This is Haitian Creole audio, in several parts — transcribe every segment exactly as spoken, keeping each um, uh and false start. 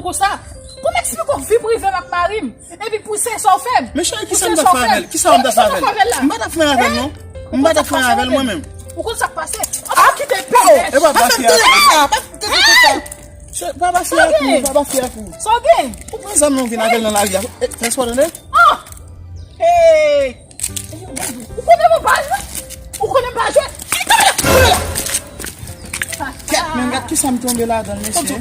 Konsa, pou m eksplike w vi prive m ak mari m, epi pou se sa w fè m. Men cheri, kisa m ta fè avè l? Kisa m ta fè avè l? M pa ta fè avè l non. M pa ta fè avè l mwen menm. Ou konn sa k pase? Ap kite pè. E pa ba fi a pou ou. Pa ba fi a pou ou, pa ba fi a pou ou. Sa w gen? Ou pran zam nan, ou vin avè l nan lari a. Fè espò tande. Ou konnen mwen pa jwe? Ou konnen m pa jwe? Kèt, men gad kisa m tonbe ladan l, mesye.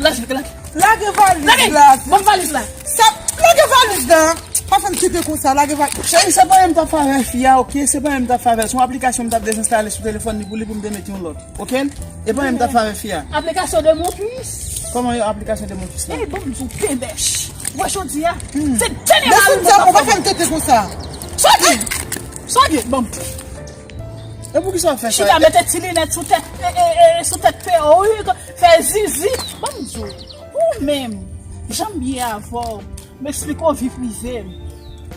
Lage valiz la. Ban m valiz la. Sa, lage valiz la. Pa fè m kite konsa, lage valiz. Cheri, se pa mwen m t ap fè avè fi a, oke? Se pa mwen m t ap fè avè l. Se yon aplikasyon m t ap dezenstale sou telefòn li pou li, pou m te met yon lòt. Oke? E pa mwen m t ap fè avè fi a. Aplikasyon de mon kuis. Kòman yon aplikasyon de mon kuis la? Ey, ban m di w, pebèch. Wè jodi a, se dènye mari m mwen t ap fè. Ou pa fè m tete konsa. Sa w gen? Sa w gen? Ban m. E poukisa w fè sa? Chita mete ti linèt sou tèt, e, e, e, sou tèt perik, fè zizi. Ban m di w, ou menm, jan m ye avè w, m eksplike w vi prive m.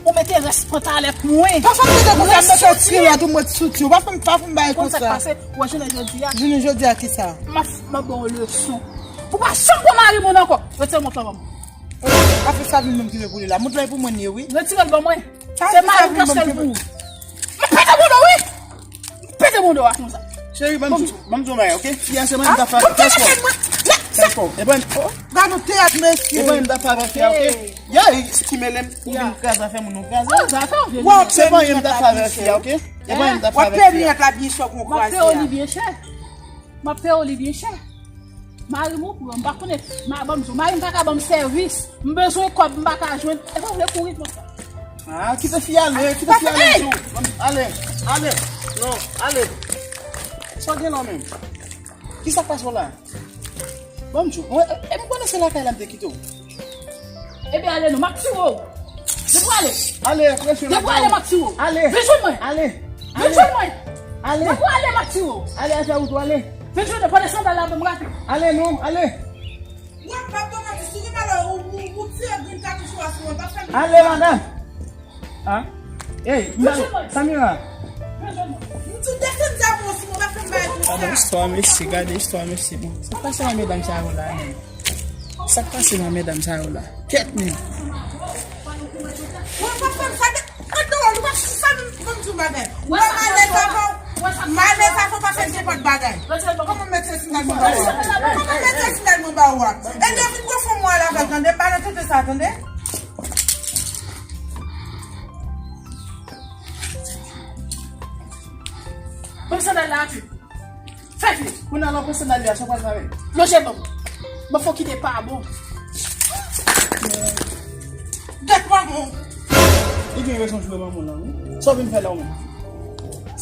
Ou mete rès pantalèt mwen. Pa fè m tete konsa, m mete w kilòt, ou mete soutyen. Pa fè m, pa fè m bagay konsa. Konn sa k pase? Wè jounen jodi a. Jounen jodi a kisa? M ap, m ap ba w leson. Pou pa janm pran mari moun ankò. Retire mont lan ban m. Pa fè sa vin menm ki vle boule la. Mont lan e pou mwen li ye, wi. Retire l ban mwen. Se mari m k ap fè l pou ou. M ap pete bouda w, wi. M pete bouda w a konsa. Cheri, ban m di w, ban m di w yon bagay, oke? Fi a se mwen m ta fè. Kèt kò. E ban m. Gad yon teyat, mesye. E ban m ta fè avè fi a, oke? Ya, e ki mele m, ou vin kraze afè moun, ou kraze. Waw, se pa mwen m ta fè avè fi a, oke? E ban m ta fè avè fi a. Wap peye li byen chè pou w kraze a. M ap peye li byen chè. M ap peye li byen chè. Mari m ou pran, m pa konnen. Ma, ban m di w, mari m pa ka ban m sèvis. M bezwen kòb, m pa ka jwenn. E pa w vle kouri konsa. Ah, kite fi ale, kite fi ale, ey! Di w. Ale, ale. Non, ale. Sa w gen la menm? Kisa k pase w la? Ban m di w. E, e, m konnen se lakay la m te kite w. Ebyen ale non, m ap tiye w. Depi w ale. Ale, preche lakay ou. Depi w ale, m ap tiye w. Ale. Vin jwenn mwen. Ale. Vin jwenn mwen. Ale. Depi w ale, m ap tiye w. Ale, afè ou tou, ale. Vin jwenn mwen, pran sandal la, ban m rape. Ale non, ale. Wè, m p ap ban w manti, si w gen malè, ou, ou, ou tire grenn katouch ou a sou mwen, pa fè m. Ale, madanm. Ah? Ey, Samira. M di w desann zam ou sou mwen, pa fè m bagay konsa. Gade istwa mesye, gade istwa mesye. Bon, sa k pase nan medam sa yo la menm? Sa k pase nan medam sa yo la? Kèt menm. Wè, pa fè m sa, de, an dehò, nou pa fè sa, nou, ban m di w bagay. Wè, malè sa fò, malè sa fò pa fè n nenpòt bagay. Kòman m mete sandal mwen ba ou a? Kòman m mete sandal mwen ba ou a? E lè vin gon fanm mwen al avè l, tande, pa nan tete sa, tande. Ban m sandal la, ati. Fè vit. Kounye a, lè w pran sandal li a, sa w pral fè avè l? Lonje ban m. Ban fò kite pa bon. Gad manman w. Li gen rezon jwe manman w lan, wi. Sa w vin fè la, ou menm?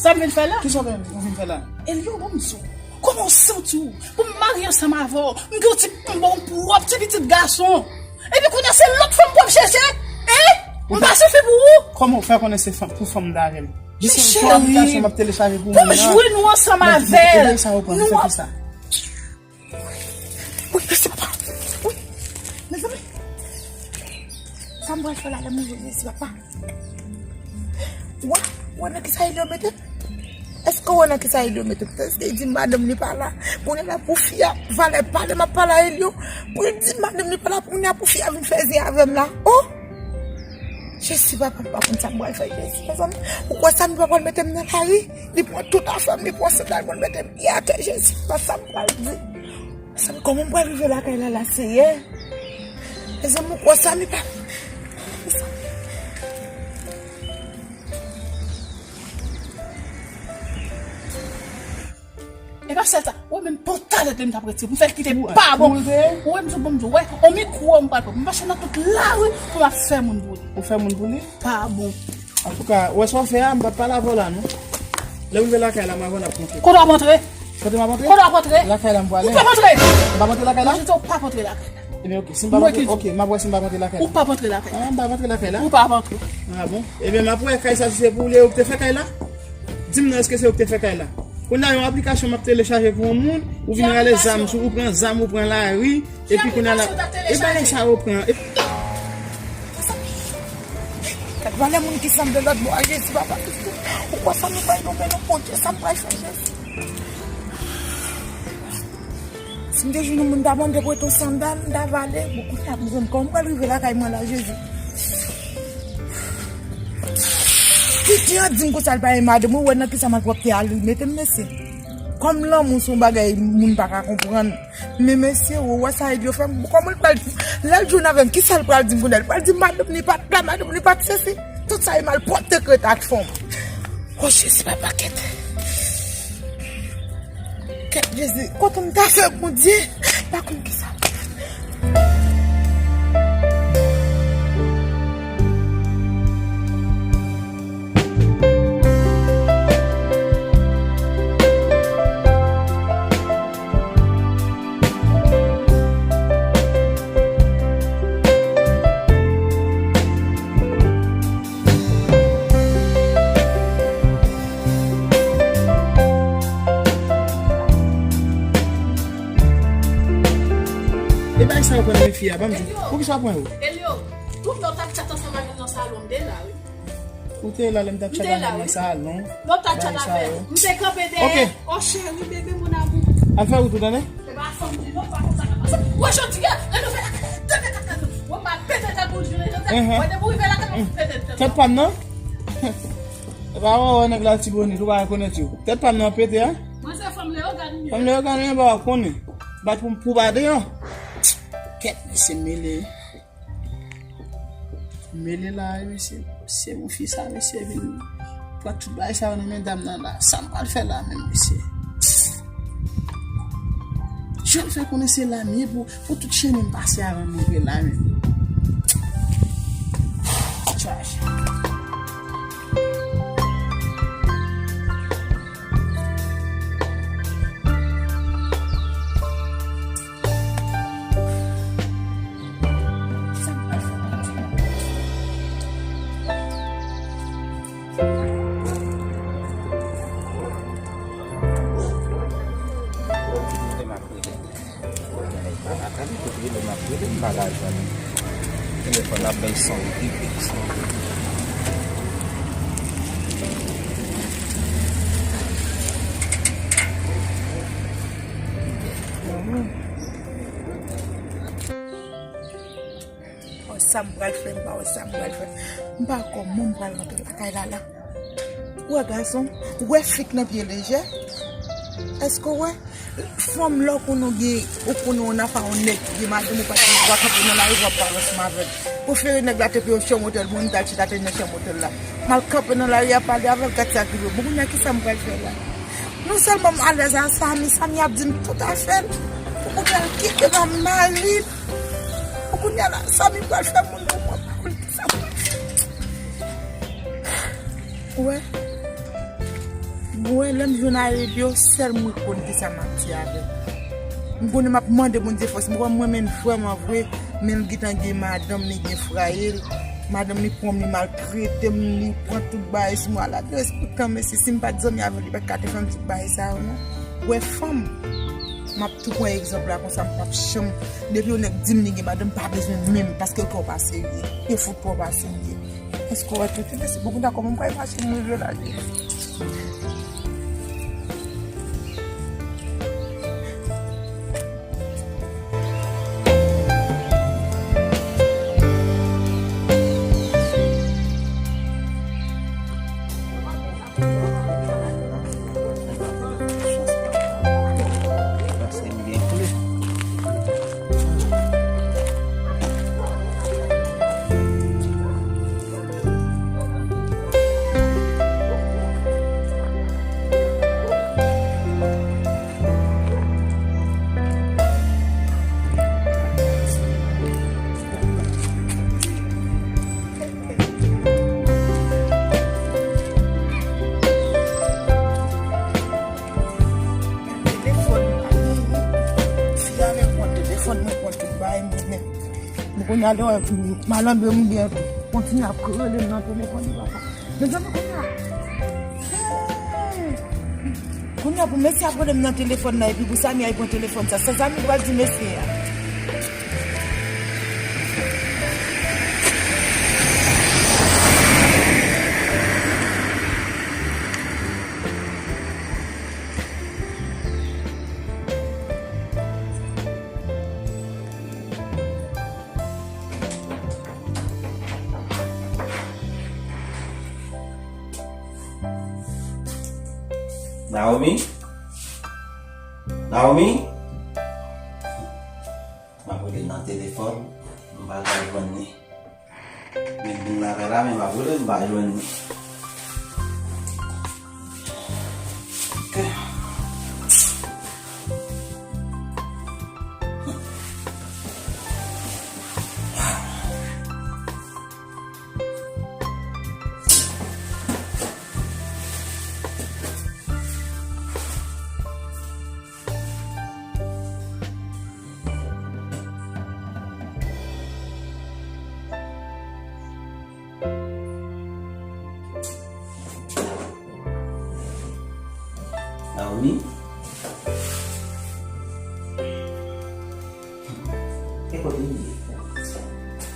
Sa m vin fè la? Kisa w vin, ou vin fè la? Elio, ban m di w. Kòman w santi w? Pou m marye ansanm avè w, m gen yon ti, m bon pwòp ti pitit gason. Epi kounye a se lòt fanm pou w ap chèche? Hein? M pa sifi pou ou? Kòman w fè konnen se fanm, pou fanm m ta avè l? Jis yon aplikasyon m ap telechaje pou moun nan. Pou m jwe nou ansanm avè l. Ebyen sa ou pran, fè sa. Wi, mèsi papa. Wi. Mezanmi. Sa m pral fè la, lè m rive, mèsi papa. Wè, wè nan kisa Elio mete m? Èske w wè nan kisa Elio mete m? Èske li di madanm li pa la? Kounye a la pou fi a, valè pale m ap pale a Elio. Pou li di madanm li pa la, kounye a pou fi a vin fè zen avè m la. Oh! Jezi, papa, m pa konn sa m pral fè, Jezi. Mezanmi, ou kwè Samy pa pral mete m nan lari? Li pran tout afè m, li pran sandal mwen, mete m pye atè, Jezi, pa sa m pral di. Mezanmi, kòman m pral rive lakay la, la, Seyè? Mezanmi, ou kwè Samy pa. E pa sèl sa, ou wè menm pantalèt li m t ap retire pou m fè l kite pa bon. Ou wè m di w, ban m di w, wè, on mikwo m pral pran. M mache nan tout lari pou m ap fè moun boule. Ou fè moun boule? Pa bon. Antouka, ou wè sa w fè a, m p ap pale avè w la non. Lè w rive lakay la, m avè w n ap monte. Kote w ap antre? Kote m ap antre? Kote w ap antre? Lakay la m prale. Ou p ap antre! M p ap antre lakay la? Mwen di w pa p antre lakay la. Ebyen, oke, si m p ap antre, oke, m ap wè si m p ap antre lakay la. Ou p ap antre lakay la. Ah, m p ap antre lakay la? Ou p ap antre. Ah bon? Ebyen, m ap wè kay sa si se pou ou li ye, ou k te fè kay la? Di m non, èske se ou k te fè kay la? Kounye a, yon aplikasyon m ap telechaje pou yon moun, ou vin rale zam sou, ou pran zam, ou pran lari, epi kounye a la, e bagay sa yo pran. Gad valè moun ki sanble lòt bò a, Jezi, papa Kris. Ou kwè sa nou pral tonbe nan, Bondye, sa m pral fè, Jezi? Si m te jwenn yon moun, m ta mande prete yon sandal, m ta vale. Bon, kounye a, m konn kòman m pral rive lakay mwen la, Jezi. Titi an di m konsa l pa renmen madanm, ou wè nan kisa malpwòpte a li mete m, mesye. Kòm lanmou se yon bagay moun pa ka konprann. Men mesye, ou wè sa yo fè m, kòman l pral, lè l jwenn avè m, kisa l pral di m kounye a? L pral di m madanm li pa t la, madanm li pa t sesi. Tout sa e malpwòpte k ret ak fanm. O Jezi, papa, kèt. Kèt Jezi, kote m ta fè Bondye? Pa konn kisa. E bagay sa yo pran nan fi a, ban m di. Poukisa w pran yo? Elio, tout lè w t ap chat ansanm avè m nan salon, m te la, wi. Ou te la lè m t ap chat avè m nan salon. Lè w t ap chat avè m, m te kanpe dèyè. Ok. Oh, chéri, bebe, mon amour. Al fè wout ou, tande? Se pa fanm di non, pa konsa k ap pase. Wè, jodi a, lè nou fè la, tande, tande, tande. Wè, m ap pete tèt ou, jodi a. Wè, depi w rive la, tande, m ap pete tèt ou. Tèt pa m nan? E pa wè, wè, nèg Latibonit, ou pa rekonèt yo. Tèt pa m nan pete, a? Mwen se fanm Leyogàn m ye. Fanm Leyogàn m ye, ba w konnen. Bat pou, pou ba deyò. Kèt, mesye mele. Mele la, mesye. Se yon fi sa, mesye, vin pran tout bagay sa yo nan men dam nan la. Sa m pral fè la menm, mesye? Jan l fè konnen se la m ye pou, pou tout chemen m pase avan m rive la menm. Tchaj. Telefòn ap bay son, pipik son. Oh, sa m pral fè, m pa wè sa m pral fè. M pa wè kòman m pral rantre lakay la la. Ou wè gason, ou wè fi k nan pye lejè? Èske w wè fanm lè w konnen w gen, ou konnen w nan afa yon nèg ki gen madanm ou pa t gen dwa kanpe nan lari pou w ap pale ansanm avè l? Prefere nèg la te peye yon chanm otèl pou mwen, m t al chita te nan chanm otèl la. M al kanpe nan lari a pale avè l, gad sa k rive. Bon, kounye a, kisa m pral fè la? Non sèlman m alèz a Samy, Samy ap di m tout afè l. Pou kounye a, l kite m ap mari l. Pou kounye a la, Samy pral fè moun pou mwen, pa konn kisa. Ou wè? Ou wè, lè m jwenn Aelio, sèl mwen konn kisa m ap di avè l. M konnen m ap mande Bondye fòs. M kwè m renmen l vrèman vre, men l gentan gen madanm, li gen fraye l. Madanm li pran m, li maltrete m, li pran tout bagay sou mwen. Ala derespektan, mesye, si m pa t zanmi avè l, li pa t ka te fè m tout bagay sa yo, non. Ou wè, fanm, m ap tou pran egzanp la konsa, m p ap janm. Depi yon nèg di m li gen madanm, m pa bezwen menm, paske kè w pa serye. Yo fout kè w pa serye. Èske w wè tout, mesye, bon, kounya kòman m pral mache m rive la, Jezi? Telefòn, fi a mwen pran telefòn, mwen pran tout bagay mwen, men mwen kounye a lè malandren m gen kontinye ap rele m nan telefòn li papa. Mezanmi, kounye a, kounye a pou mesye ap rele m nan telefòn nan epi pou Samy al pran telefòn sa, sa Samy pral di mesye a? Naomi? Naomi? M ap rele nan telefòn, m pa ka jwenn li. Men m vin lakay la, men m ap rele, m pa jwenn li. Ok. Naomi? E kote li ye?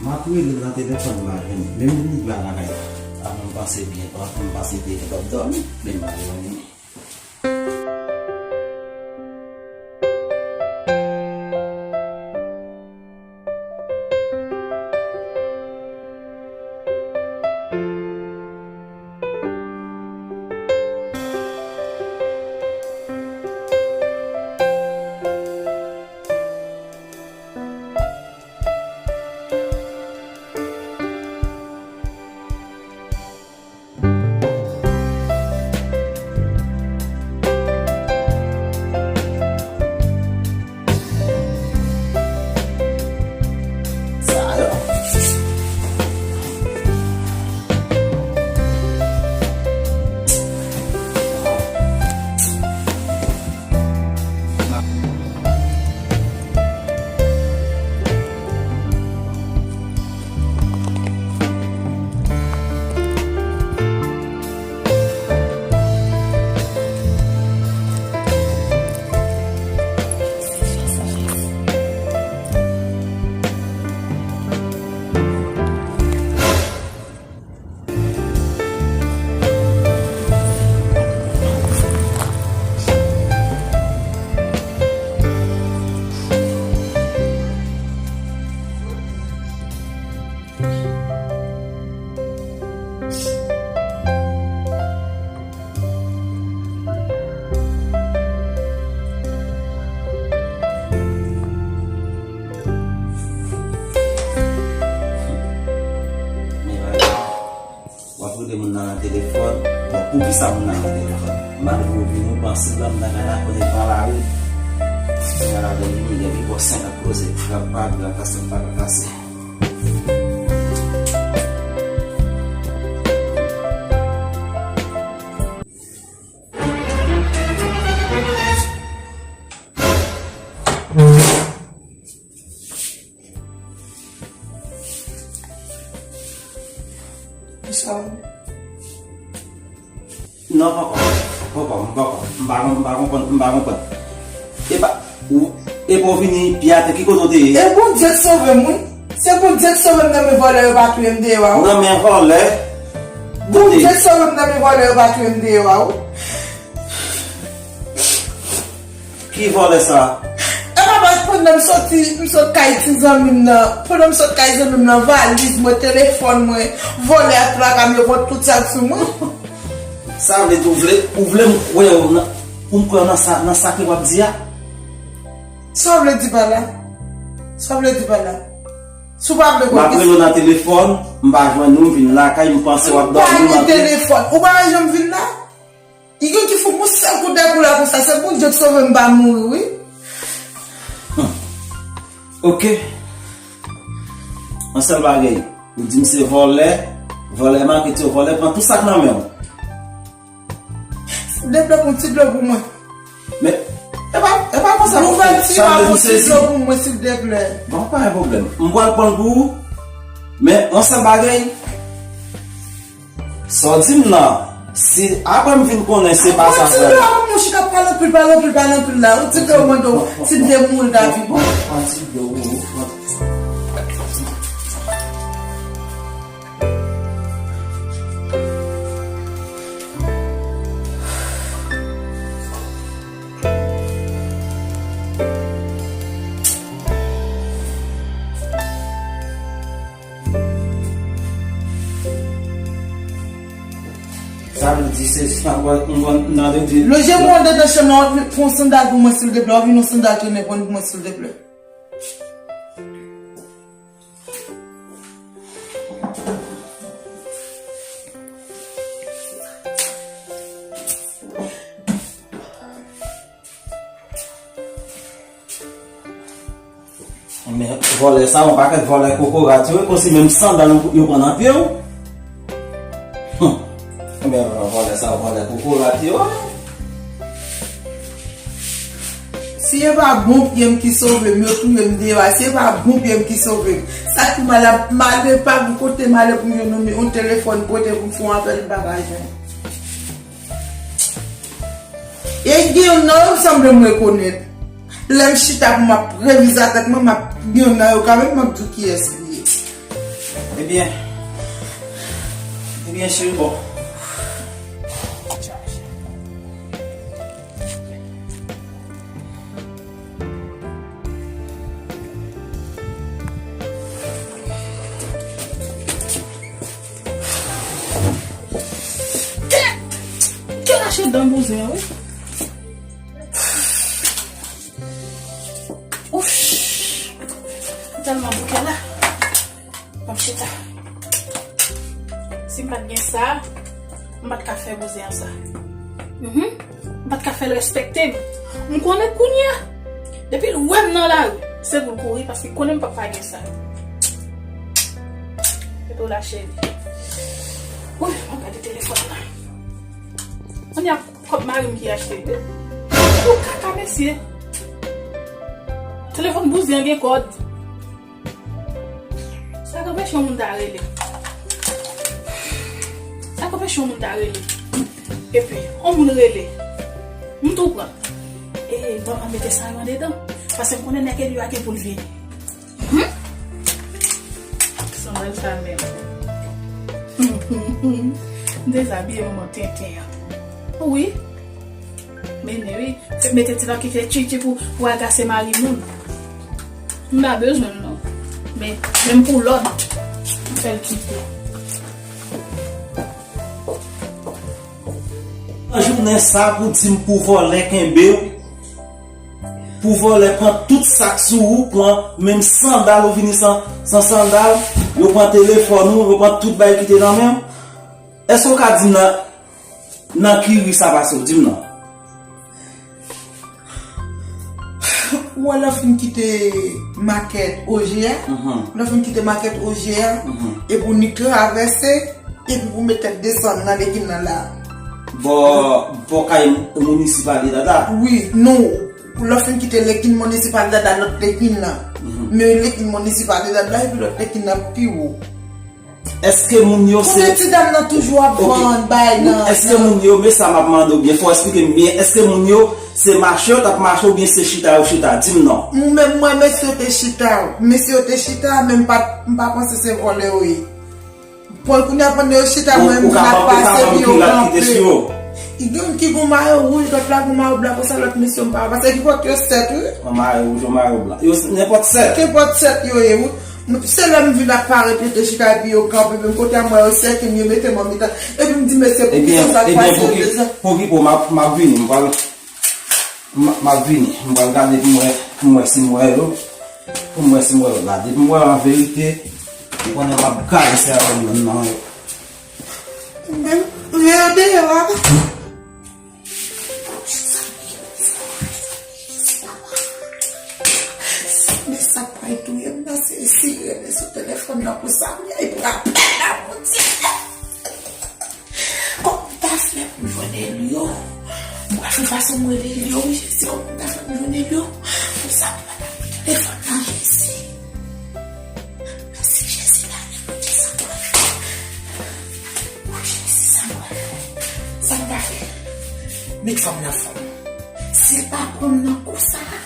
M ap rele l nan telefòn, m pa jwenn li. Menm li pa lakay la. Avan m panse byen, m panse te gen dòmi, men m pa jwenn li. W ap rele moun nan nan telefòn. Bon, poukisa moun nan nan telefòn? Malgre w vini, w panse l la, m nan gade kote pran lari. Kounye a la, vini, depi bò senkant koze, gran pa, gran kase, pa gran kase. Non, poko, poko, m poko, m pa konprann, m pa konprann. E pa, ou, e pa w vini pi atè, ki kote w te ye? E Bondye k sove m, wi. Se Bondye k sove m nan men vòlè yo pa touye m deyò a, wi. Nan men vòlè? Bondye k sove m nan men vòlè yo pa touye m deyò a, wi. Ki vòlè sa? E papa, pandan m soti, m sot kay ti zanmi m nan, pandan m sot kay zanmi m nan, valiz mwen, telefòn mwen, vòlè a traka m, yo pran tout sa k sou mwen. Sa vle di ou vle, ou vle m kwè w nan, pou m kwè w nan sa, nan sa ke w ap di a? Sa w vle di pa la? Sa w vle di pa la? Si w pa vle kwè. M ap rele w nan telefòn, m pa jwenn ou, m vin lakay, m panse w ap dòmi, m ap gen telefòn. Ou pa wè jan m vin la? Li gen ki fou, yon sèl kout de kou la konsa, se Bondye k sove m pa mouri, wi. Hmm. Ok. Yon sèl bagay, ou di m se vòlè, vòlè make ti yo, vòlè pran tout sa k nan men w. Silvouplè, pran ti dlo pou mwen. Men, e pa, e pa konsa. Ouvè ti a, pran ti dlo pou mwen, silvouplè. Bon, pa gen pwoblèm. M pral pran l pou ou. Men, yon sèl bagay, sa w di m nan, si apre m vin konnen se pa sa vre. Mwen chita pale anpil, pale anpil, pale anpil la. Ou di ke mwen do, si m te mouri, David. Bon, bon, bon. Sa vle di, Se sa, mwen, mwen, mwen, mwen, mwen, Lonje pou andedan chanm nan, w ap fè yon sandal pou mwen, silteplè. W ap vin yon sandal trennen pou mwen, silteplè. Men vòlè sa, yon pakèt vòlè kokorat yo, e konsi menm sandal yo, yo pran nan pye w. Hum. Men vòlè sa, vòlè kokorat yo. Si e pa bon pye m ki sove m, yo touye m deyò a. Si e pa bon pye m ki sove m. Sa ki mal ap male pa m kote m ale pou m jwenn yon, yon telefòn pote pou m fè yon apèl m pa ka jwenn. E gen youn nan yo m sanble m rekonèt. Lè m chita pou m ap revize a tèt mwen, m ap gen youn nan yo kanmenm, m ap di w kiyès li ye. Ebyen, ebyen, cheri, bon. Kè! Kè rache dan bouzen an, wi. Ouch! M tèlman bouke la. M ap chita. Si m pa t gen sa, m pa t ka fè bouzen an sa. Mhm. M pa t ka fè l respekte m. M konnen kounye a. Depi l wè m nan lari, se pou l kouri paske l konnen m p ap pa gen sa. Eto la cheri. Wi, m ap gade telefòn nan. Kounye a, kòb mari m ki achte l wi. Ou kaka mesye. Telefòn bouzen an gen kòd. Sa k anpeche yon moun ta rele? Sa k anpeche yon moun ta rele? Epi, yon moun rele. M tou pran. E, bon, an mete sa yo andedan. Paske m konnen nèg yo a gen pou l vini. Hmm? Sandal sa menm. M dezabiye manman tenten an. Wi. Mennen wi. Mete ti lakite tchitchi pou, pou agase mari moun. M pa bezwen l non. Men, menm pou lòt, m fè l kite. Nan jounen sa pou di m pou vòlè kenbe w, pou vòlè pran tout sa k sou ou, pran menm sandal ou vini san, san sandal, yo pran telefòn ou, yo pran tout bagay ki te nan men w. Èske w ka di m nan, nan ki ri sa pase w? Di m non. Ou wè lè w fin kite makèt O G a, mhm, lè w fin kite makèt O G a, mhm, epi w nik travèse, epi pou w met tèt desann nan lekin nan la. Bò, bò kay Municipal de Dada? Wi, non. Lè w fin kite lekin Municipal de Dada, lòt lekin nan. Mhm. Men lekin Municipal de Dada, epi lòt lekin nan pi wo. Èske moun yo se... Kote ti dam nan toujou ap vann bay nan... Èske moun yo, men sa m ap mande w byen, fò w eksplike m byen, èske moun yo se mache yo t ap mache oubyen se chita yo chita? Di m non. Mwen menm, mwen, mesye yo te chita, mesye yo te chita, men m pa, m pa panse se vòlè yo ye. Bon, kounye a pandan yo chita, mwen, m vin ap pase epi yo kanpe. Gen youn ki gon mayo wouj, lòt la gon mayo blan, konsa lòt mesye yo m pa wè. Paske ki pòt yo sèt, wi. Yon mayo wouj, yon mayo blan. Yo, nenpòt sèt. Kenpòt sèt yo ye, wi. Se lè m vin ap parèt, yo te chita epi yo kanpe, men kote a m wè yo sèke m, yo mete m an mitan. Epi m di, "Mesye, poukisa sa ap pase yo deja?" Ebyen, ebyen, pou ki, pou ki pou m ap, m ap vini, m pral, m, m ap vini, m pral gade pou m wè, pou m wè si m wè yo, pou m wè si m wè yo la. Depi m wè yo an verite, m konnen m ap gade se avè m menm nan yo. Men, men yo deyò a. Men sa k pral touye m nan, se si rele sou telefòn nan pou Samia, li pran apèl la, Bondye. Kòman m ta fè pou m jwenn Elio? M pral fè fason m rele Elio, wi, Jezi, kòman m ta fè pou m jwenn Elio? Pou Samia pa ta pran telefòn nan, Jezi. Mèsi Jezi, la, Bondye, sa m pral fè? Wi, Jezi, sa m pral fè? Sa m pral fè? Met fanm nan fè m. Si l pa pran m nan kou sa a,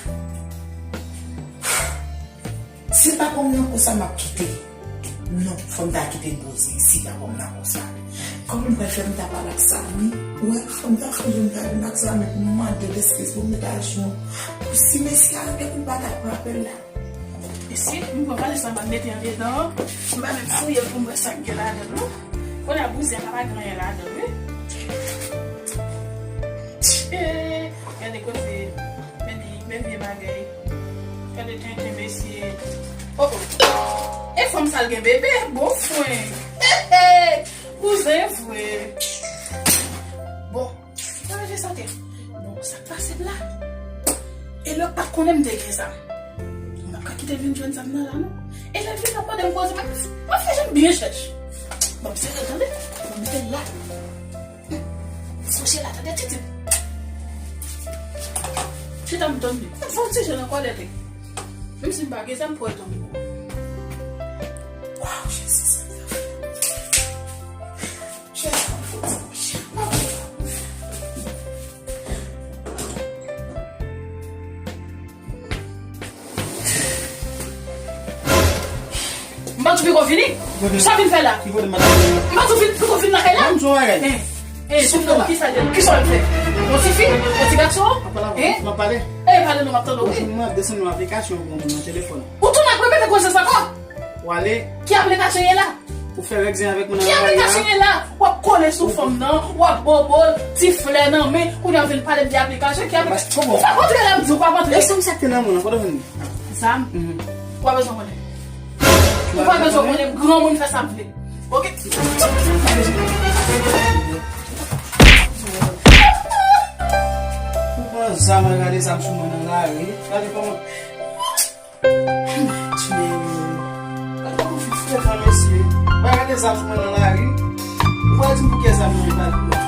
si l pa pran m nan kou sa a, m ap kite. Non, fò m ta kite l poze, si l pa pran m nan kou sa a. Kòman m pral fè m ta pale ak Samy? Wè, fò m ta fè yon gade m ak Samy pou m mande l eskiz, pou m met ajoute. Pou si mesye a rive pou l pa ta pran apèl la. E si m pran valiz la, m ap mete andedan an, m pa menm fouye l pou m wè sa k gen ladan l non. Kounye a bouzen an pa gen anyen ladan l, wi. Vye bagay. Gade tenten mesye. Oh, oh. E fanm sa l gen bebe, bon fwen. Kouzen vre. Bon, sa je sante. Bon, sa k pase m la? E lè pa konnen m te gen zam. M pa ka kite l vin jwenn zam nan la non. E lè l vin ap mande m koze, m ap fè je m byen chèch. Bon, se tande. Bon, m te la. Sonje la, tande, titi. Chita m tann li. Fè yon ti je nan kòlèt li. Menm si m pa gen zam pou wè tann li. Waw, Jezi Santa. Jezi, Jezi. M pa tou piko vini. Sa vin fè la? M pa tou vin, piko vin nan kay la? Mwen m di yon bagay. Eh, eh, sou fè la. Kisa l ye? Kisa l fè? Yon ti fi? Yon ti gason? Mwen pale avè w. Mwen pale. Eh, pale non, m ap tande w, wi. Mwen desann yon aplikasyon pou mwen nan telefòn. Ou tounen ap repete koze sa ankò? W ale. Ki aplikasyon ye la? Ou fè rèk zen avèk moun nan lari a. Ki aplikasyon ye la? W ap kole sou fanm nan, w ap bobo l, ti flè nan men, kounye a w vin pale m de aplikasyon, ki aplikasyon? Ou pa kontre la, m di w pa kontre. E sa m sa k te nan men w lan, kote w jwenn li? Zam? Mhm. Ou pa bezwen konnen. Ou pa bezwen konnen, granmoun fè sa m vle. Oke? Ou pran zam, al gade zam sou mwen nan lari. Gade kòman. Gade kòman fi frekan, mesye. Bay gade zam sou mwen nan lari. Ou pral di m pou kiyès zam nan ye pale pou la?